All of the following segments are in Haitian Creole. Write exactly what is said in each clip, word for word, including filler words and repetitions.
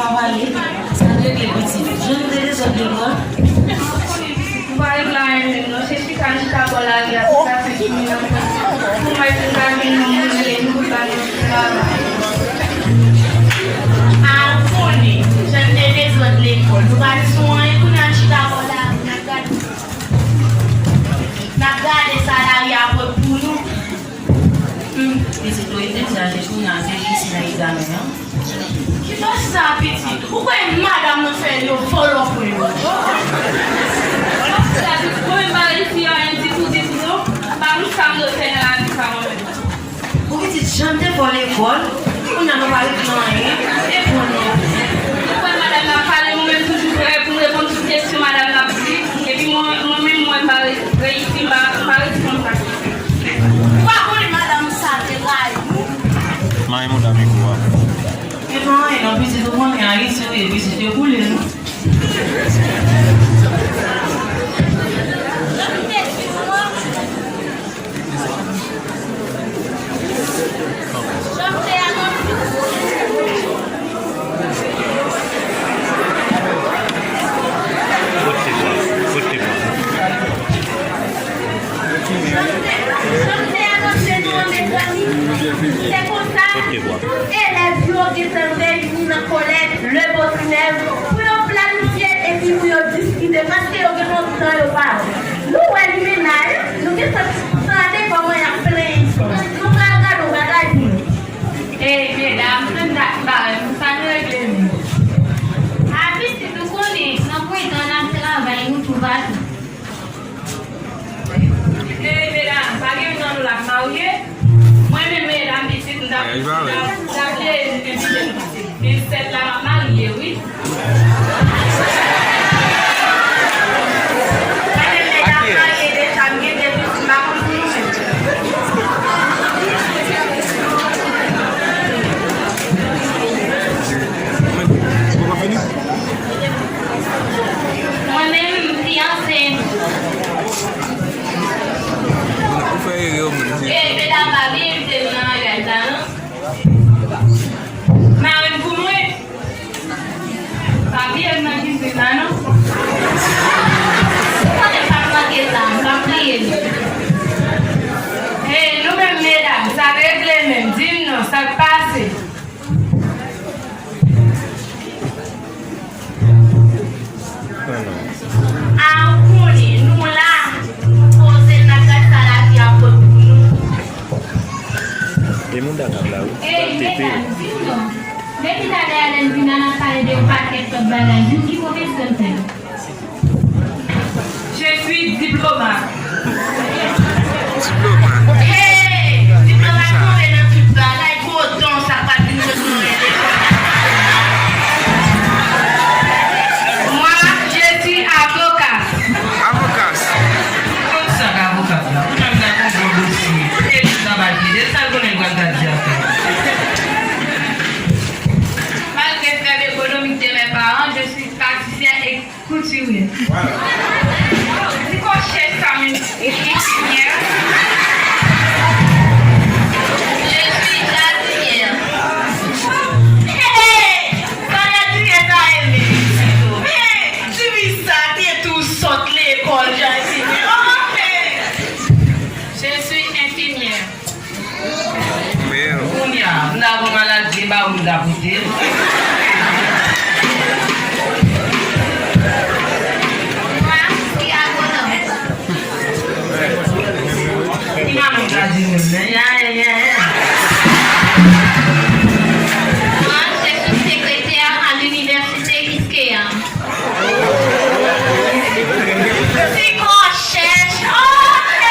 Pa pale, sa regle pitit. Jwenn de dezòd lekòl. M pa regle anyen menm non, se chita chita bò lari a, pou sa fè fini nan kont. Pou mwen, pou m ta jwenn yon moun rele m pou l ba mwen travay. A, ou konnen, jan m te dezòd lekòl. Nou pa di sou anyen, kounye a n chita bò lari, n ap gade. N ap gade sa lari a pot pou nou. Hmm, pitit, ou ede m chache kounye a, se jis nan egzamen an. Kite sa, pitit. Ou kwè madanm nan fè yo vòlò pwen yo? Kite sa, pitit. Mwen menm pa reyisi anyen ditou, ditou, non. Pa konn sa m dwe fè nan lavi sa, mwen menm. Ou pitit, jan m te fè w lekòl, kounye a nou pa regle anyen, e pran non. Ou kwè madanm nan ap pale, mwen menm toujou prè pou m reponn tout kesyon madanm nan ap di, epi mwen, mwen menm, mwen pa re-, reyisi, m pa, m pa reyisi konn sa. Ou pa konnen madanm sa te rayi nou? Mari mouda mikwo a. E pa anyen non, pitit, ou konnen Ayiti, wi, pitit, yo boule nou. Kote bwa? Kote bwa? Jan m te anonse nou an, mezanmi, se konsa, tout elèv yo gentan reyini nan kolèj Le Botrinèv pou yo planifye epi pou yo diskite, paske yo gen lontan yo pa wè. Nou wè limena yo, nou gentan tande kòman y ap plenyen sòs. Nou pral gade yon bagay pou nou. Ey, medam, ann dak bagay nou, sa n regle menm? A pitit, ou konnen, nan pwentan n ap travay, nou toupatou. Ey, medam, pa gen youn nan nou l ap marye? Mwen menm, medam, pitit, m t ap, m t ap, m t ap vle envite nou pase. Vennsenk la, m ap marye, wi. Mwen menm, medam, marye deja, m gen de pitit, m pa konn pou nou menm. Mwen menm, m fiyanse. Ou fè erè, ou menm. E, medam, pa bliye envite m nan maryaj la, non. Marenn pou mwen. Pa bliye m nan kizin la, non. Ou konnen m p ap manke sa, m p ap bliye l. E, nou menm, medam, sa regle menm, di m non, sa k pase? A, ou konnen, nou la, nou poze, n ap gad sa lavi a pot pou nou. E moun dakab la, wi. Ey, medam, di m non. Depi talè a lè n vin la, n ap pale de yon pakèt lòt bagay. Di m ki pwofesyon l fè. Je suis diplomate. Diplomate. Hey! Diplomate tonbe nan tout bagay, gwo don sa pa t vin jwenn mwen lekòl. Moi, je suis avocat. Avocat. Konn sa k avokat la? Ou menm la gon gwo dosye. E tout sa pa t vide, sa l konnen l pral gad di afè. Malgre fèb ekonomik de mes parents, je suis pâtissière et couturière. Ti kòchèt sa menm, infimiè. Je suis jardinière. Hey! Sa jardinière sa ye menm? Men, ti fi sa te tou sòt lekòl jardinière. Oh, men! Je suis infirmière. Kounye a, m ta gon maladi, e ba ou m ta pote l. Mwen, m si agonòm. Ki manman m ta di moun nan? Ya, ya, ya, ya. Mwen, je suis secrétaire à l'université Iskea. Ti kòchèt. Ok.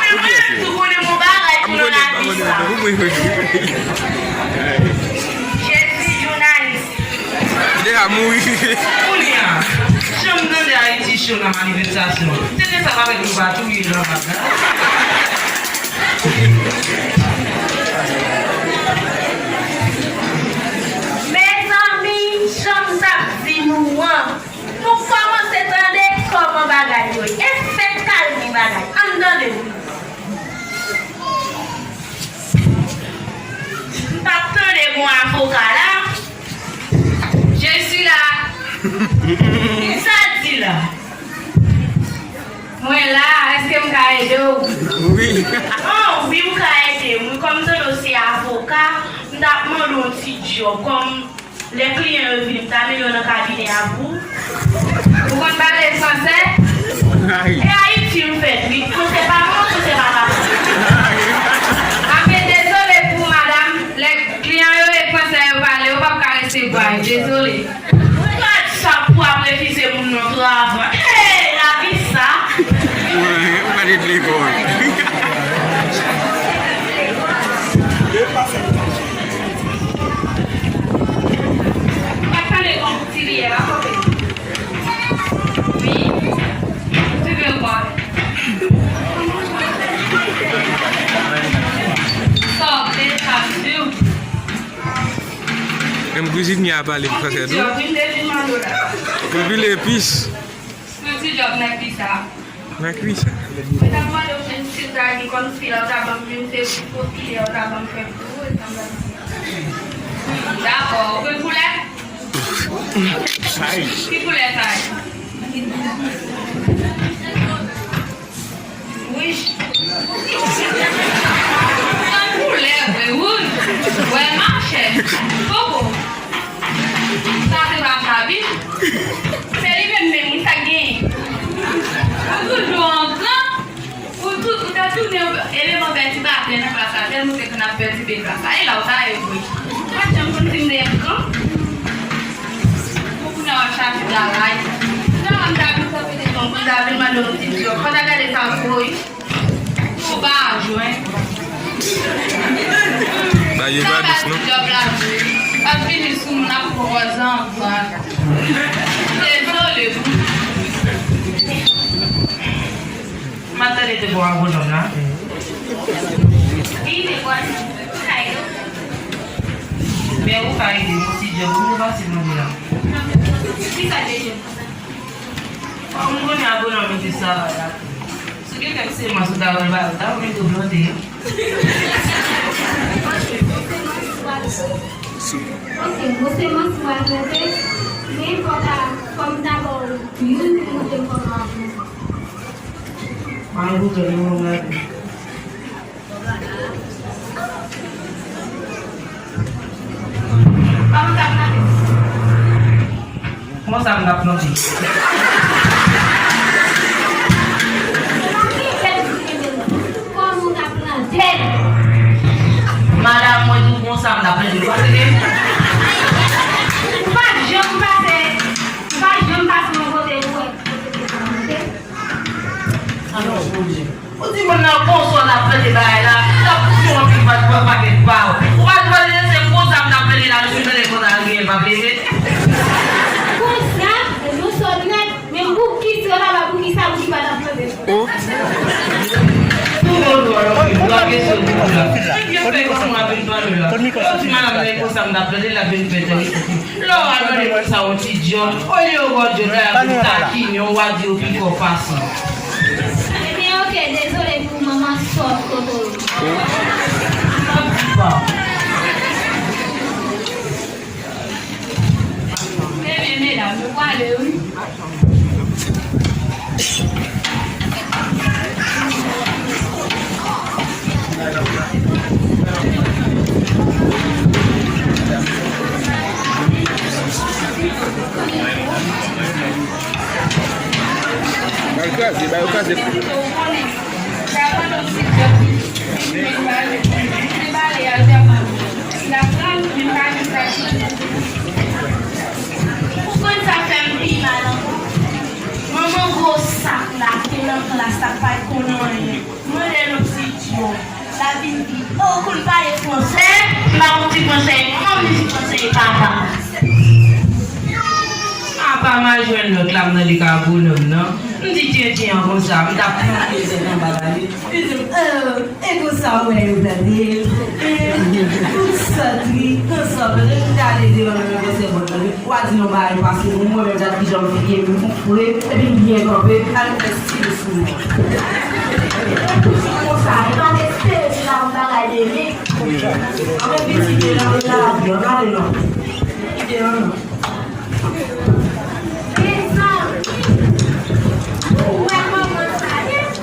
Mwen menm tou konnen yon bagay pou nan lavi sa. Je suis journaliste. Deja mouri. Kounye a, jan m tande Ayiti cho nan manifestasyon, se te sa k ap fè nou pa touye Jean Marc la. Mezanmi, jan m t ap di nou an, nou kòmanse tande kòman bagay yo ye. E fèk kalme bagay. Ann tande pou nou. M t ap tande gon avoka la. Sa di la? Mwen la, èske m ka ede w? Wi. Oh, wi, ou ka ede m. Wi, kòm Zolo se avoka, m t ap mande w yon ti djòb. Kòm lè kliyan yo vini, m ta mennen yo nan kabinè a pou ou. Ou konn pale fransè? Ay. E Ayiti m fèt, wi. Fransè pa manman, fransè pa papa. Ay. Anfen, dezole pou ou, madanm. Lè kliyan yo e fransè yo pale, yo p ap ka resevwa yo. Dezole. Gad sa pou ap refize moun nan travay. Hey, lavi sa. Mwen, mwen pa te vle kò. Ou pa t pale kon ti liyè la, kote? Wi. Ti vle kò. Sa w vle, sa w vle. Menm kizin li a pale fransè tou. Pou l pile epis. Yon ti djòb nan kisa? Nan kisa? Mwen ta mande w menm si w ta gen kòm fi la, w ta ban m menm se fo filè, w ta ban m fè pou ou, e sa m ta di. Dakò, ou konn koulè? Ki koulè sa ye? Wouj. Sa koulè vre, wouj. Wè, machè. Poko. Sa se pa Flavi. Se li menm menm, wi, sa k genyen. Ou toujou an gran. Ou tou, ou ta tounen eleman pètibatè nan klas la, tèlman ke n ap pètibe klas la. E la ou ta ye vre. Ou pa t janm konn si m te an gran. Pou kounye a w ap chache travay. Jan m ta vin kanpe devan w, pou m ta vin mande w yon ti djòb. Fò w ta gade sa w voye. Ou pa jwenn. Ba yo pa dous non. Djòb la vre. Ap vini sou moun ap fè w zanzan. Dezole pou. M ap tande te bon avou nonm la. Men ou ka ede m yon ti djòb, ou te pase mande la. Ki sa te jwenn? Kòm m konnen abonè mete sa la. Si w gen kèk semans ou ta wè l ba yo, ta mete w plante yo. Ok, bon semans ou al plante, men fò ta, fò m ta ba w youn pou mete m kòm avou. An goute, nou wè. Kòman sa m t ap plante? Madanm, mwen di w konsa m t ap plante. Ou pa janm pase, ou pa janm pase yon kote pou wè kote te plante. Ou di moun nan konsa w t ap plante bagay la, l ap fouti w anpil pa, pa, pakèt pa w. Ou pa t pale de se konsa m t ap plante la, nou fin plante konsa l genyen l p ap leve. Konsa, nou sòt nèt, men poukisa, papa, poukisa, poukisa w pa t ap plante? Oh. Pou bon nou, alò, w ap kesyon pou moun la. Ebyen, fè kòman w ap vin pale la. Yo di madanm nan e konsa m t ap plante, l ap vin fè tèl. Lè w al mande moun sa yon ti djòb, olye yo ba w djòb la, y ap vin takinen w, w a di yo pi fò pase w. Ebyen, oke, dezole pou manman sòt kote w ye. Ebyen, medam, nou prale, wi. Ba yo kraze, ba yo kraze. Ou konn sa fè m pi mal ankò? Manman gwo sak la ki te nan klas la pa t konn anyen. Mande l yon ti djòb. L ap vin di, oh, ou konn pale fransè? M pa konn ti fransè, manman m di fransè e papa. Apa m al jwenn lòt la, m tande ka bonòm nan. M di tyenntyen an konsa, m t ap pran pye tèt anba la li. Li di m, oh, e konsa w wè yo plante l. Tout sòt ri, tout sòt ri, m t ale devan nan yon konsè bòt la. W a di non bagay pase mwen, mwen menm gad kijan m fye m fre, epi m byen kanpe, al fè stil sou mwen. Konsa, e pa te sezi la pou bagay de li. Anben pitit de la, la, la, gade non. Kite non.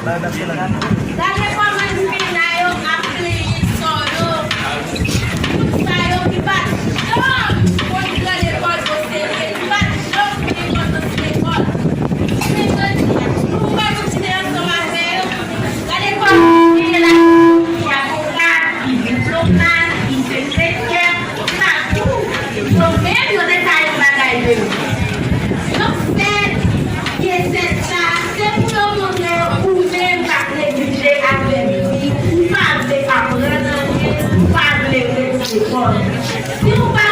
Gade kòman Jimena yo ap plenyen sò yo. Moun sa yo ki pa t janm konn pran lekòl oserye, ki pa t janm konn enpòtans lekòl. Men jodi a, nou pral kontinye ansanm avè yo. Gade kòman Jimena ki avoka, ki diplomat, ki sekretè, sa tou. Yo menm, yo te ka yon bagay de yo. Yo fèt, gen sèt sa, se pou yo montre yo ou menm k ap neglije avè li, ou pa vle aprann anyen, ou pa vle ret lekòl. Si w pa